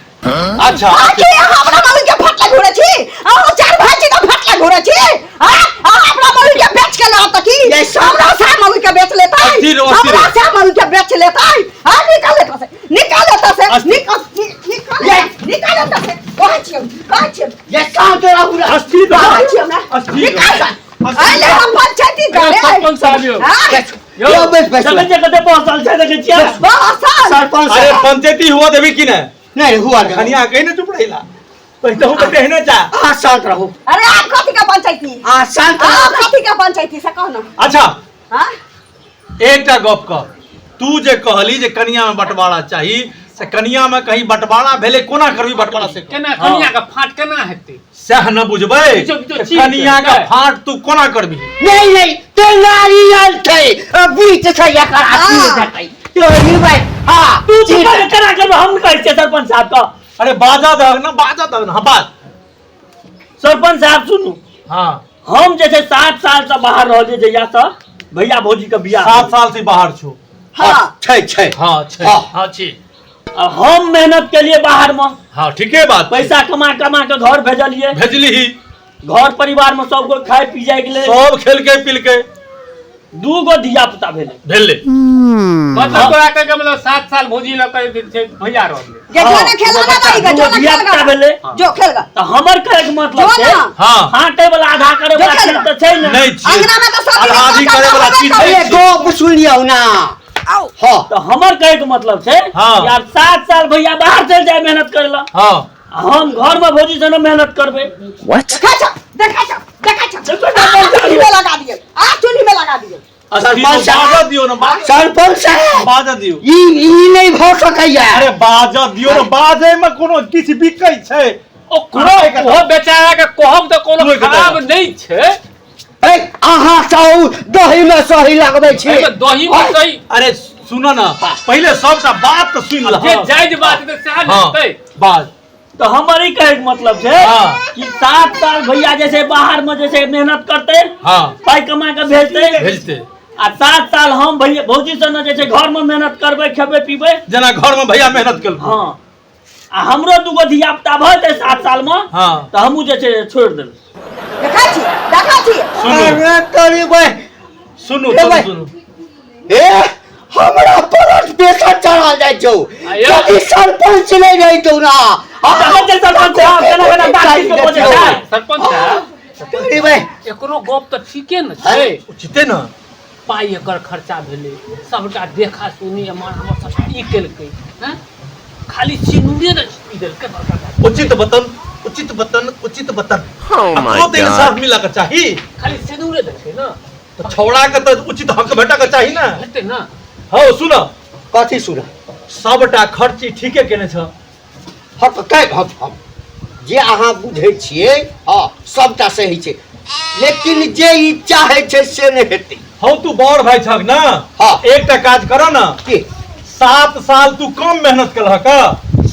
अच्छा। आखिर हमरा मम्मी के फटला घुरे छी, अहाँ चार भाई छी तऽ फटला घुरे छी। हाँ, अहाँ अपना मम्मी के बेच के लाओ तऽ की? ये शांत हमरा से मम्मी के बेच लेतै। अस्थिर रहो, अस्थिर हमरा रहो। से मम्मी के बेच लेतै। हाँ, निकाल लेता से, निकाल लेता से, अस्थिर। निकाल, निकाल, निकाल लेता से। कहै छियौ, कहै छियौ। ये शांत रहू ना। अस्थिर रहो। कहै छियौ ना। अस्थिर निकाल। रहो। अस्थिर अरे हम पंचायती यौ, करे। सरपंच साहब यौ। हाँ? यौ, यौ, बैस, बैस, देखै बैस। छियै कते पहुँचल छै, देखै छियै? बहुत साल। सरपंच अरे साहब। पंचायती हुआ देबी की ने? नहीं हुआ देबी। कनिया कहीं ने चुप रहिला, पहितहु तऽ तेहने जा। अहाँ शांत रहू। अरे आप कथी का पंचायती? अहाँ शांत आप रहू। कथी का पंचायती से कहू ना। अच्छा। हाँ? एकटा गप कह, तू जे कहली जे कनिया में बंटवारा चाही, से कनिया में कहीं बंटवारा भेलै, कोना करबी बंटवारा से कह। केना कनिया के फाट केना हेतै? सएह न बुझबै। बीचो बीचो चीर कनिया के देतै। फाट तू कोना करबी? नहीं नहीं, ते नारियल छै, बीच छै एकर अथी देतै। तो भाई, हाँ। तू चुप रह, केना करबै? हम कहै छियै सरपंच साहब के। अरे बाजा दहक ना, बाजा दहक ना, हाँ बाज। सरपंच साहब सुनू। हाँ। हम जे छै 7 साल से बाहर रहलियै, जहिया से भैया भौजी के बियाह। 7 साल से बाहर छो? हाँ। छै छै। हाँ छै। हाँ। हाँ छी। आ हम मेहनत केलियै बाहर में। हाँ, ठीके बात छै। पैसा कमा कमा के घर भेजलियै। भेजलिही। घर परिवार में सब कोई खाय पी जाय गेलै, सब खेलकै पिलकै। 2 गो धिया पुता भेलै। भेलै। मतलब तोरा कहे के मतलब 7 साल भौजी लऽ के जे छै भैया रहलै। जे जो ने खेला ना बाई के, दू जो गो ना धिया खेल पुता गा। भेलै। जो खेल गा। तऽ हमर कहै के मतलब जो छै, ना। हाँ। फाटे वाला आधा करे वाला जो खेल चीज गा। तऽ छै ने। नहि छियै। अंगना में तऽ सब आधा आधी करे वाला चीज ये नहि छियै। गप सुन लियौ ना। आउ। हाँ। तऽ हमर कहै के मतलब छै हाँ। कि आब 7 साल भैया बाहर चलि जाय मेहनत करे ला। हाँ। आ हम घर में भौजी से मेहनत करबै। What? देखै छौ, देखै छौ, देखै छौ। देखो ना, आ, चूल्ही में लगा दियौ, आ चूल्ही में लगा दियौ। सरपंच साहब। बाजऽ दियौ ने, सरपंच साहब, बाजऽ दियौ। ई ई नहि भऽ सकैया। अरे बाजऽ दियौ ने, बाजै में कोनो किछु बिकै छै? ओकरो ओहो बेचारा के कहब तऽ कोनो तू एक खराब नहि छै। ए, अहाँ सब दही में सही लगबै छी। एहिमे दही में सही। अरे सुन ना, पहिले सबटा बात तऽ सुनि लह। जे जायज बात हेतै सएह ने हाँ, हेतै। बाज। तऽ हमर ई कहैके मतलब छै कि 7 साल भैया जे छै बाहर में जे छै मेहनत करतै, पाइ कमा के भेजतै, भेजतै। आ 7 साल हम भैया भौजी से जे छै घर में मेहनत करबै, खेबै पीबै, जेना घर में भैया मेहनत केलकै। हाँ, आ हमरो दूगो धिया पुता भऽ जेतै 7 साल में, तऽ हमहूँ जे छै छोड़ि देबै। देखै छी, देखै छी। सुनू। अरे तोरी बे। सुनू। ए सुनू। भाई। सुनू। ए, हमरा परस बेसन चढ़ल जाइ छौ। यदि सरपंच नहि रहितौ ना, देखै छियै सरपंच साहब केना केना बातचीत के बजै छै। सरपंच साहब, तोरी बे। एकरो गप तऽ ठीके ने छै। उचिते ने। पाइ एकर खर्चा भेलै, सबटा देखा सुनी एम्हर आम्हर सबटा ई केलकै हैं, खाली सिनूरे ने ई देलकै बड़का बड़का। उचित बतन, उचित बतन, उचित बतन। Oh my अकरो तऽ इंसाफ God. मिलऽ के चाही। खाली सिनूरे देलकै ने। तऽ छौड़ा के तऽ उचित हक भेटऽ के चाही ने। हेतै ने। हौ सुन। कथी सुन? सबटा खर्ची ठीके केने छ? हँ तऽ कै, हम जे अहाँ बुझै छियै, हँ, सबटा सही छै, लेकिन जे ई चाहै छै से नहि हेतै। हौ तू बड़ भाई छक ना? हाँ। एकटा काज कर ना। की? 7 साल तू कम मेहनत केलहक,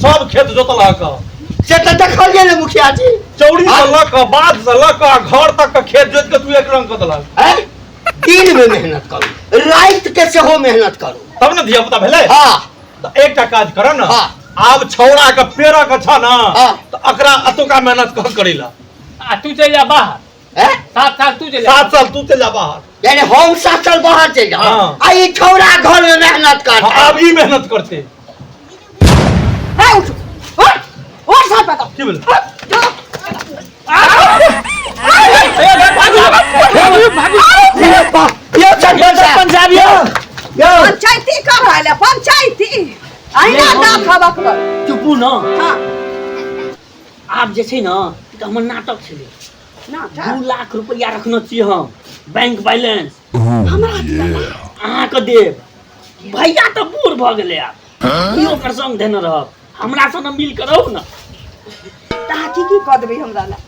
सब खेत जोतलहक। से तऽ देखलियै ने मुखिया जी। चौड़ी से हाँ। लऽ कऽ, बाध से लऽ कऽ, घर तक के खेत जोति कऽ तू एक रंग कऽ देलहक। हैं? दिन में मेहनत करू, राति के सेहो मेहनत करू, तब ने धिया पुता भेलै। हाँ। तऽ एकटा काज कर ना। हाँ। आब छौड़ा के पेड़ के छ ना, हाँ। तऽ एकरा अतुका मेहनत कह करेला। आ तू चलि जा बाहर। हैं? 7 साल तू चलि जा। 7 साल तू चलि जा बाहर। यानी हम 7 साल बाहर चलि जाउ? हाँ। आ ई छौड़ा घर में मेहनत करतै। हाँ, आब ई मेहनत करतै। हे उठ, उठ, उठ साहब बताओ। की भेलै? यौ सरपंच साहब, सरपंच साहब यौ। यौ। पंचायती कर रहल है, पंचायती। अहिना दाँत हबक पर। चुपू न। हाँ। आब जे छै ने तऽ हमर नाटक छलै। नाटक? 2 लाख रुपैआ रखने छी हम बैंक बैलेंस। हमरा दिअ। अहाँके देब। भैया तऽ बूढ़ भऽ गेलै, आब ई ओकर संग देने रहब, हमरा से मिल के रहू ने। तऽ अहाँ की की कऽ देबै हमरा लए?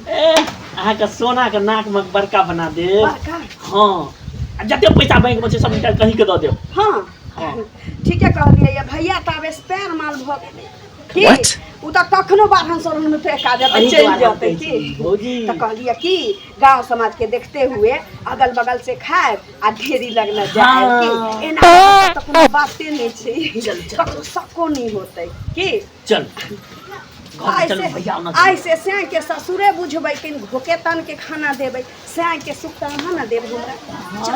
ए, अहाँके सोना के नाक में बड़का बना देब। बड़का? हाँ, आ जते पैसा बैंक में छै सब निकालि कहीं के दऽ देब। हाँ। हाँ। ठीके कहलियै ये भैया, तऽ आब स्पेयर माल भऽ गेलै की? What? ओ तऽ कखनो बारहन सोरहन में फेंका जेतै, एहि चलि दुआरे हम जेतै कहै की? छी, भौजी। तऽ कहलियै कि गांव समाज के देखते हुए अगल बगल से खायब आ ढेरी लगने जायब की? हाँ। एना तऽ कोनो बाते नहि छै, ककरो शको नहि होतै की? चल घर चलू भैया ओना। आइ से सैं के ससुरे बुझबै कि घोके तन के खाना देबै, सैं के सुख तऽ अहाँ ने देब हमरा। चल।